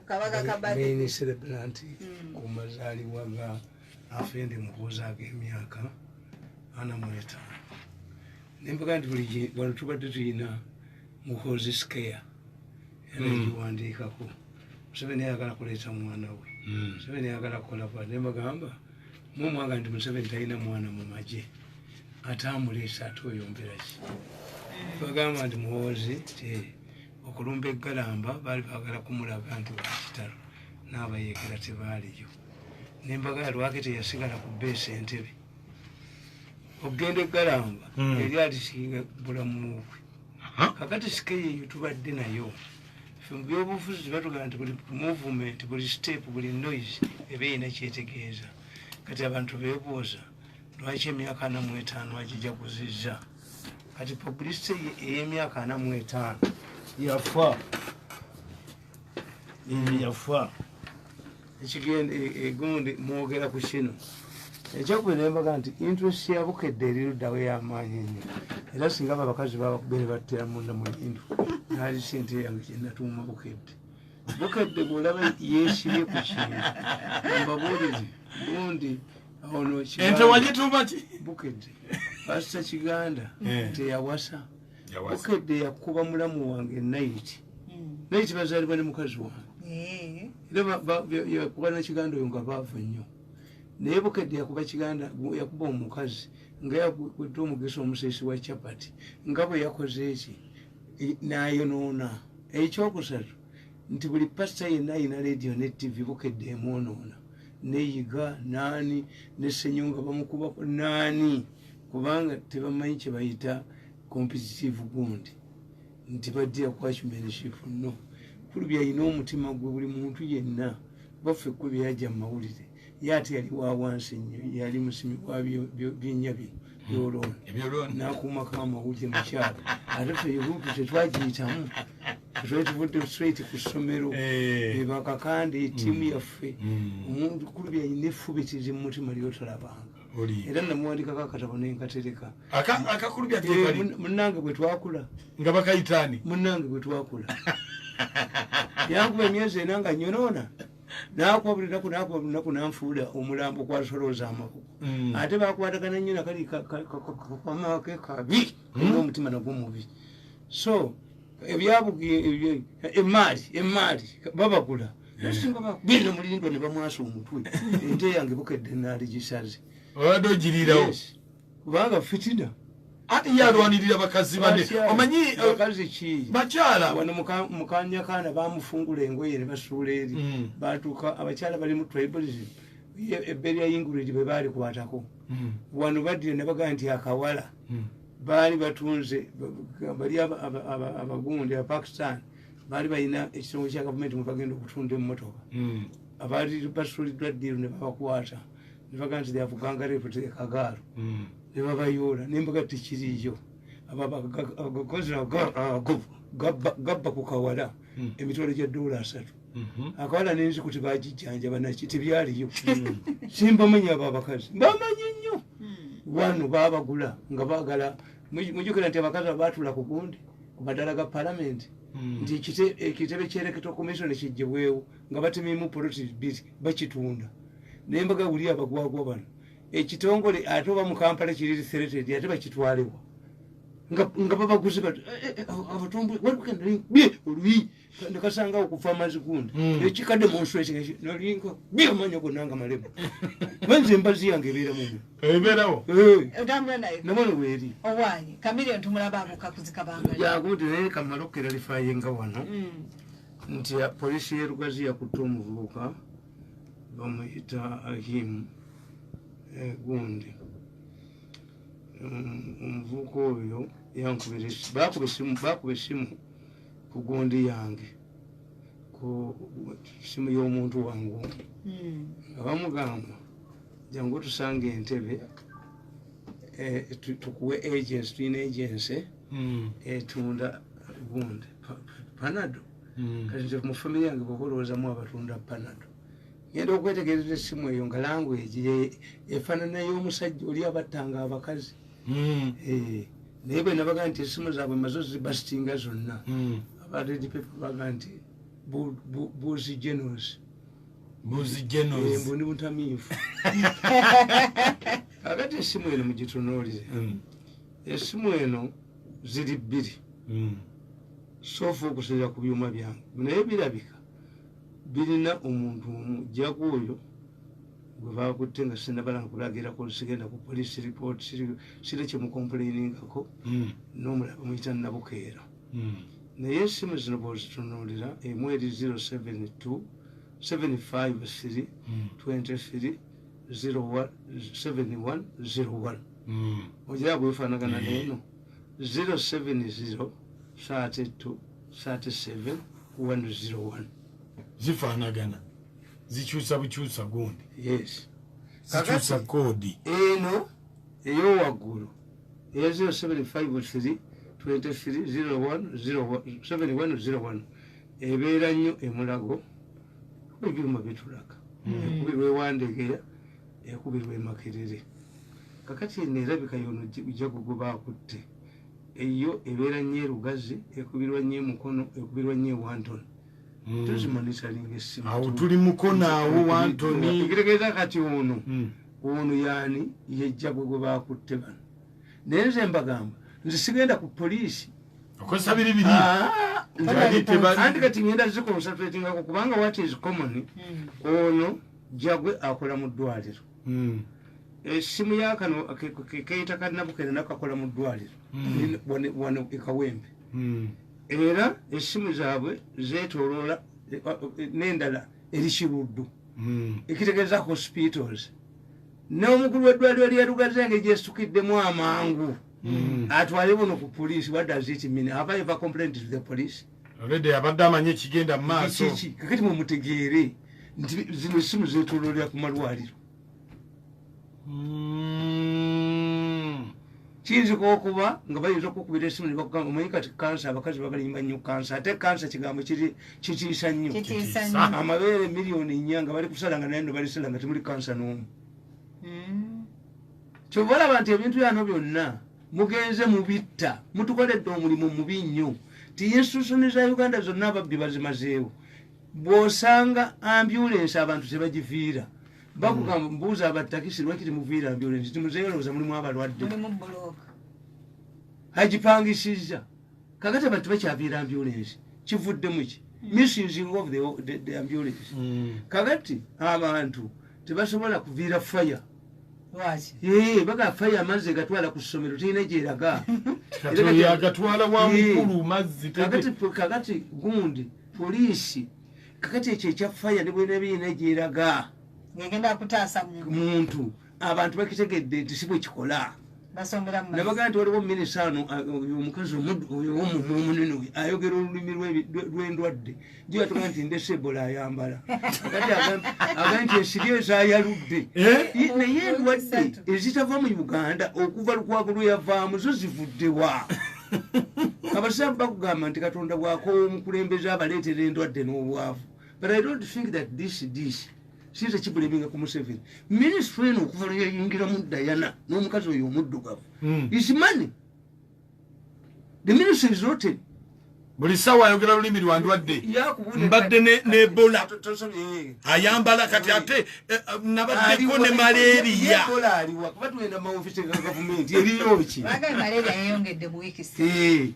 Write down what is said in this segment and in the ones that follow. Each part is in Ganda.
Kabaga kabadde. Main celebrant ku mazaalibwa ga Afende Muhoozi ag'emyaka 45. Nembaga nti buli wano tubadde tuyina Muhoozi Scare, era egiwandiikako Museveni ayagala kuleeta mwana we. Museveni ayagala kukola kwa, nembagamba mumwaga nti Museveni talina mwana mu magye, ate amuleesa, ate oyombera ki? Bagamba nti Muhoozi ti okulumba eggalamba baali baagala kumulaga nti wakitalo n'abayeekera tebaaliyo. Nembagala lwaki teyasigala ku beesa entebe okugenda eggalamba eri alisinga bulamu bwe. Kakati scare eyo tubadde nayo ffe mu byobufuzi. Batugamba nti buli movement, buli step, buli noise eba erina kyetegeeza. Kati abantu beebuuza lwaki emyaka 45 agijaguzizza. Kati publicity ey'emyaka 45 yafa, yafa. Ekigenda egundi mwogera ku kino ekyokubiri, nembaga nti interest ya Bukedde eri luddawo ey'amaanyi ennyo, era singa abo abakazi babakubye ne battera munda mu lindu naali sente yange kyenatuuma Bukedde. Bukedde bwolaba yeesibye ku kintu, mbabuulire gundi ono. Ente wagituuma ki? Bukedde. Pasita Kiganda teyawasa. Bukedde yakuba mulamu wange Naiti. Naiti bazaalibwa ne mukazi wange. Era yakuba nakiganda oyo nga baavu nnyo, naye Bukedde yakuba Kiganda, yakuba omukazi nga yakudde omugisa omusiisi wa chapati nga bwe yakoze eki nayonoona. Ekyokusatu nti buli pasita yenna ayina rediyo ne TV, Bukedde emwonoona neyiga naani ne Senyonga bamukubako naani, kubanga tebamanyi kyebayita competitive gundi nti baddira kwakimanship. No Kulubya alina omutima gwe buli muntu yenna baffe. Kulubya yajja mu mawulire ye ate yali wa wansi nnyo, yali musimi wa byennya bino byolooni. Ebyolooni. Nakuumako amawulire mukyalo, ate ffe route tetwagiyitamu, twali tuvudde straight ku ssomero. Ebakakande ttiimu yaffe. Omuntu Kulubya alina effubitirizi mu mutima lyotalabanga. Oli. Era namuwandikako akatabo nenkatereka. Akakulubya kekali. Munnange bwe twakula. Nga bakayitaani. Munnange bwe twakula yankuba emyezi 4 nga nyonoona, nakuba buli lunaku, nakuba buli lunaku, nanfuula omulambo kwasolooza amaboko. Ate bakwatagana nnyo nakali kamake kabi, kalina omutima nagwo mubi. So ebyabugi emaali babagula singa bakubira mulindwa ne bamwasa omutwe. Ente yange Bukedde naali gisaze. Obadde ogiriirawo. Yes. Kubanga fitina. Ate ye alwanirira bakazi banne. Bakyala. Omanyi Bakazi ki? Bakyala. Wano mukanyakaana bamufungula engoye ne basuula eri. Batuuka abakyala bali mu tribalism. Ye ebbeeri ya Ingrid bwe baali kwatako wano baddira ne bagaa nti akawala baali batunze bali abagundi Abapakistan baali balina ekitongole kya gavumenti mwe bagenda okutunda emmotoka. Abaali basuuliddwa ddiiru ne babakwata ne bagaa nti they have gang raped akagaalo ne babayoola. Nembaga tekiriiyo. Agakozi gabba ku kawala emitwalo gya dola 30. Akawala n'enziku tebagijjanjaba naki, tebyaliyo. Simbamanyi abo abakazi, mbamanyi nnyo. Wano babagula nga bagala. Mujjukira nti abakazi abatula ku gundi ku madala ga palamenti nti ekitebe ky'electoral commission kijjibwewo nga batemyemu poloti bbiri bakitunda. Naye mbaga wuli abagwagwa bano ekitongole ate oba mu Kampala kiri threatened ate bakitwalewa nga babaguze abatumbu bye oluyi nekasangawo kufa amazzi gundi ekikadde mu nswesi nalinga bye amanya gonna nga malemu banze embazi yange ebeera mumu. Ebeerawo. Otambula nayo. Namwana weeri. Owange Kamiliyoni tumulaba abuuka kuzikabanga. Yagundi naye kamala okukeralifaye nga wano nti polisi y'e Lugazi yakutte omuvubuka bamuyita Ahimu gundi. Omuvubuka oyo yankubira bakuba essimu ku gundi yange, ku simu y'omuntu wange omu nga bamugamba jangu otusanga entebe tukuwe agency, tulina agency etunda gundi Panado. Kati nze mu family yange bwoba olowoozamu abatunda Panado, ngenda okwetegereza essimu eyo nga language efaanana y'omusajja oli abattanga abakazi. Naye bwe nabaga nti essimu zaabwe mazo zibasitinga zonna, aba Red Pepper baga nti Buzi Genos. Buzi Genos. Mbu ndi mutamiivu. Kakati essimu eno mugitunuulire. Essimu eno ziri bbiri. Sofa okusinziira ku byuma byange. Naye birabika birina omuntu omu jjaku oyo gwe bakutte nga sinnabala nkulagirako, sigenda ku police report, siri kyemukomplainingako, n'omulala bamuyita Nabukeera. Naye essimu zino bw'ozitunuulira, emu eri 072 753 23 01 71 01. Ogira bwefaanagana n'eno 070 32 37 101. Zifaanagana, zikyusa bukyusa gundi. Yes. Zikyusa koodi. Eno eyowaggulu eya 0753 23 01 7101 ebeera nnyo emulago, ebyuma bitulaga, ekubirwa ewandegeya, ekubirwa emakerere. Kakati eno erabika yono jagugu bakutte, eyo ebeera nnyo erugazi, ekubirwa nnyo emukono, ekubirwa nnyo ewantoni. Tuzimonitoringa essimu. Awo tuli mukono awo wantoni. Ekitegeeza kati ono ono yaani yejja gwe bakutte bano. Naye nze mbagamba nze sigenda ku poliisi. Okozesa biri biri. Anti kati ngenda ziconcentratingako kubanga what is common, ono jagwe akola mu ddwaliro. Essimu yakano keyita Kannabukere nako akola mu ddwaliro wano e Kawempe. Era essimu zaabwe zeetooloola n'endala eri Kiruddu. Ekitegeeza hospitals. N'omukulu w'eddwaliro ly'e Lugazi engeri gyesukiddemu amangu atwale buno ku poliisi. What does it mean? Have I ever complained to the police? Already abadde amanyi ekigenda mu maaso. Kiki? Kakati mumutegeere nti zino essimu zeetooloolera ku malwaliro. Kiyinzika okuba nga bayinza okukubira essimu ne bakugamba omanyi kati kansa, abakazi babalimba nnyo kansa, ate kansa kigambo kiri kitiisa nnyo. Kitiisa nnyo. Amabeere 4,000,000 nga bali kusala nga naye nno balisala nga temuli kansa n'omu. Kyova olaba nti ebintu byano byonna mugenze mubitta, mutukoledde omulimu mubi nnyo. Ti institution za Uganda zonna ababbi bazimazeewo. Bw'osanga ambulance abantu tebagiviira. Bakugamba mbuuza abatakisi lwaki temuviira ambulance, timuzeeyo olowooza mulimu abalwadde. Mulimu bbulooka. Agipangisizza. Kakati abantu bakyaviira ambulance, kivuddemu ki? Misusing of the ambulance. Kakati abantu tebasobola kuviira fire. Lwaki? Baga fire amazzi gatwala ku ssomero terina gyeraga. Kati oyo agatwala wa mukulu mazzi. Kakati gundi poliisi, kakati ekyo ekya fire ne bwena birina gyeraga. Ngegenda kutaasa muntu. Abantu bakitegedde nti si bwe kikola. Basombera mu mazzi. Nabaga nti waliwo minisita ano, omukazi oyo omunene oyo, ayogera olulimi lw'endwadde. Gye yatuga nti ndese Ebola ayambala. Kakati agamba nti ensiri ezayaludde. Naye endwadde ezitava mu Uganda okuva Lukwago lwe yavaamu zo zivudde wa? Abasiraamu bakugamba nti Katonda bw'akoowa omukulembeze abaleetera endwadde n'obwavu. But I don't think that this sinza kibuleminga ku Museveni. Minisitule eno okuva lwe yayingiramu Diana n'omukazi oyo omuddugavu. Is money. The ministry is rotten. Buli ssaawa ayogera lulimi lwa ndwadde. Mbadde ne Ebola. Ayambala kati ate nabaddeko ne malaria. Ebola aliwa kuba tugenda mu maofisi ga gavumenti eriyo ki? Baagala malaria yeyongedde mu wiiki ssatu.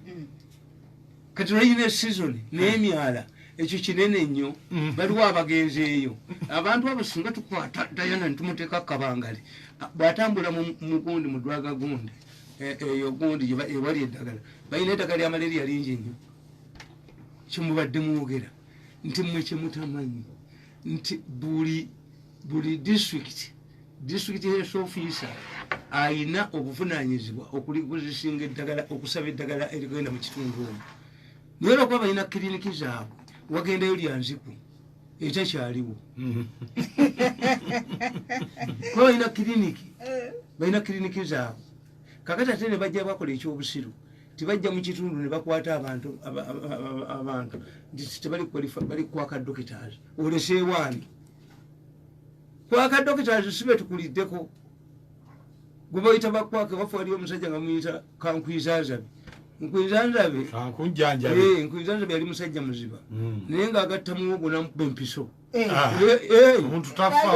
Kati olina season n'emyala. Ekyo kinene nnyo, baliwo abagenzi eyo. Abantu abo singa tukwata Diana ntumuteeka kabangali. Bw'atambula mu gundi mu ddwaga gundi, eyo gundi gye ewali eddagala. Balina eddagala lya malaria lingi nnyo. Kimubadde mwogera nti mmwe kye mutamanyi nti buli district health officer ayina obuvunaanyizibwa okuligozisinga eddagala, okusaba eddagala erigenda mu kitundu omwo. Naye olwokuba balina kiriniki zaabwe, wagendayo lya nziku ekyakyaliwo. Kuba balina kiriniki zaabwe. Kakati ate ne bajja bakola ekyobusiru, tibajja mu kitundu ne bakwata abantu nti tebali qualified, bali kwaka doctors. Oleseewo ani? Kwaka doctors si be tukuliddeko. Gwe bayita bakwaka, waffe waliyo omusajja nga muyita Kankwizazabi. Nkwizanzabe. Kankunjanjabe. Nkwizanzabe yali musajja muziba. Naye ng'agatta muwogo n'amukuba empiso. Omuntu tafa.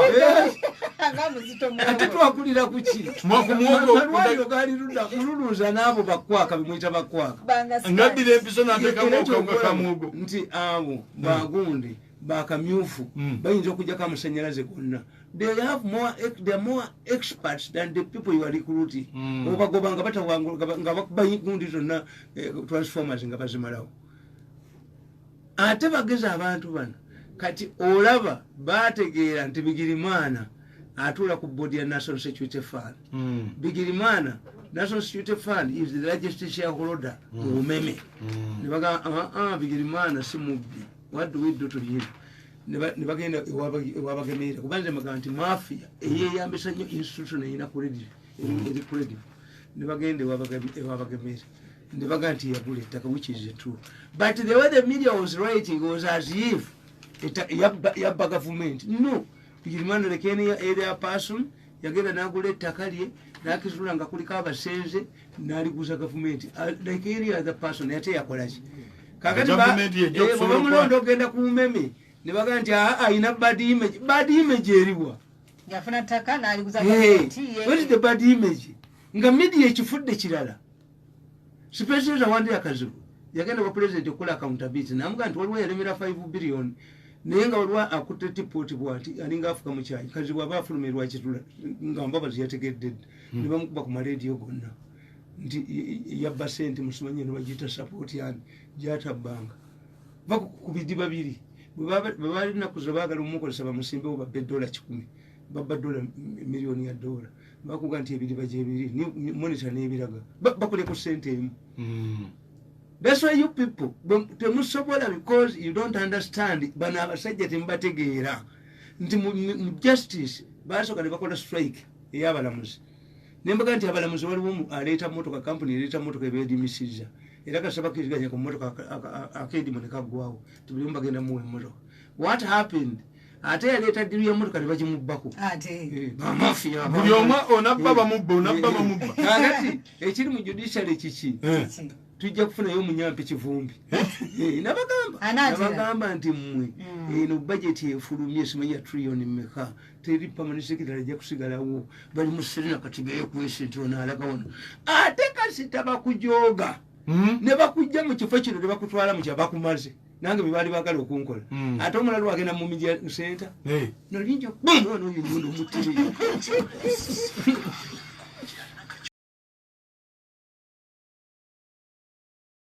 Ate twakulira ku ki? Malwaliro gaali ludda mululuuza n'abo bakwaka bemuyita bakwaka. Ngaddira empiso n'ateekamu akawuka ka muwogo. Nti abo bagundi bakamyufu bayinza okuggyako amasannyalaze gonna. They have more, they are more experts than the people you are recruiting. Obagoba nga batawangula nga bakuba gundi zonna transformers nga bazimalawo. Ate bageza abantu bano. Kati olaba bategeera nti Bigirimana atuula ku board ya National Security Fund. Bigirimana, National Security Fund is the largest shareholder mu Umeme. Ne bagamba Bigirimana si mubbi. What do we do to him? Ne bagenda ewabagemeera kuba nze mbagamba nti mafia eyeyambisa nnyo institution erina credit, eri credit. Ne bagenda ewabagemeera ne bagamba nti yagula ettaka, which is true, but the way the media was writing was as if yabba government. No, Bigirimana like any area person yagenda n'agula ettaka lye n'akizula nga kuliko abasenze n'aliguza government like any other person. Ate yakola ki? Kakati bamulonda ogenda ku Umeme ne bagamba nti ayina bad image. Bad image eriwa? Yafuna ttaka n'aliguza government. What is the bad image? Nga media ekifudde kirala. Special awandi akazibu yagenda kwa president okukola accountability n'amugamba nti waliwo yalemera 5 billion naye nga waliwo akutte tipooti bw'ati alinga afuka mu kyayi. Kazibu aba afulumirwa Kitula nga Mbabazi yategedde ne bamukuba ku maleediyo gonna nti yabba ssente musimanye ne bagiyita support yani gyatabbanga. Va ku bidiba biri bwe baali ennaku zino baagala omukozesa bamusimbewo babbe $100, babba $1 miliyoni ya dola. Bakuga nti ebidiba gyebiri monitor n'ebiraga bakoleko ssente emu. That's why you people temusobola, because you don't understand. Bano abasajja temubategeera nti mu justice basooka ne bakola strike ey'abalamuzi. Ne mbaga nti abalamuzi waliwo aleeta mmotoka, kampuni ereeta mmotoka ebeedimisizza era kasaba kiriziganya ku mmotoka akeedimu ne kaggwawo nti buli omu bagenda muwa emmotoka. What happened? Ate yaleeta ddiru y'emmotoka ne bagimubbako. Bamafia. Buli omu onabba bamubba, onabba bamubba. Kaakati ekiri mu judiciary kiki? Tujja kufunayo omunyampi Kivumbi. Nabagamba nti mmwe eno budget efulumye simanyi ya trillion mmeka, teri permanent secretary ajja kusigalawo, bali mu Serena kati beekwese nti ono alaga wano. Ate kasita bakujooga ne bakujja mu kifo kino ne bakutwala mu kya bakumaze. Nange bye baali baagala okunkola. Ate omulala wagenda mu media center. Nalinja ono oyo nyondo omutiriyo.